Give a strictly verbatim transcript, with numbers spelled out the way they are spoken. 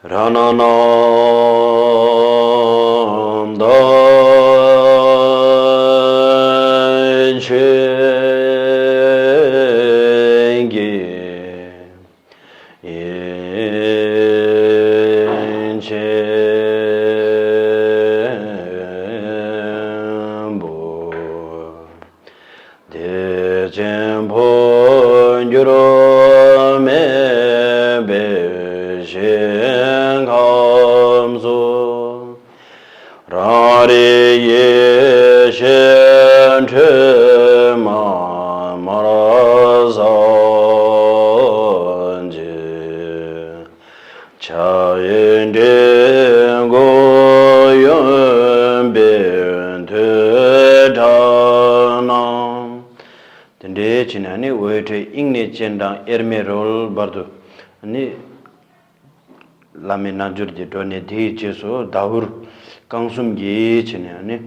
རཏྣ་རྣམས་དང་མཆོད་ཀྱི་ཡིད་ཆེན་པོ། བདེ་ཆེན་འཕོ་འགྱུར་མེད་པའི་ཞིང་ཁམས་སུ། རང་རིག་ཡེ་ཤེས་འཕྲོས་མ་མར་སངས་རྒྱས། ཕྱག་གཡས་འདྲེན་མགོ་གཡོན་པས་ཐོད་ཁྲབ་བསྣམས། དེ་འདྲའི་བྱས་ནས་ནི་འོད་འཕྲོས་དབྱིངས་ནས་སྤྱན་དྲངས་དབྱེར་མེད་རོལ་བར་དུ་ནི་བླ་མའི་རྣལ་འབྱོར་གྱི་སྒྲོན་ནས། དེའི་རྗེས་སུ་ཟླ་བུར་རྐང་གསུམ་གྱིས་བྱས་ནས་ནི།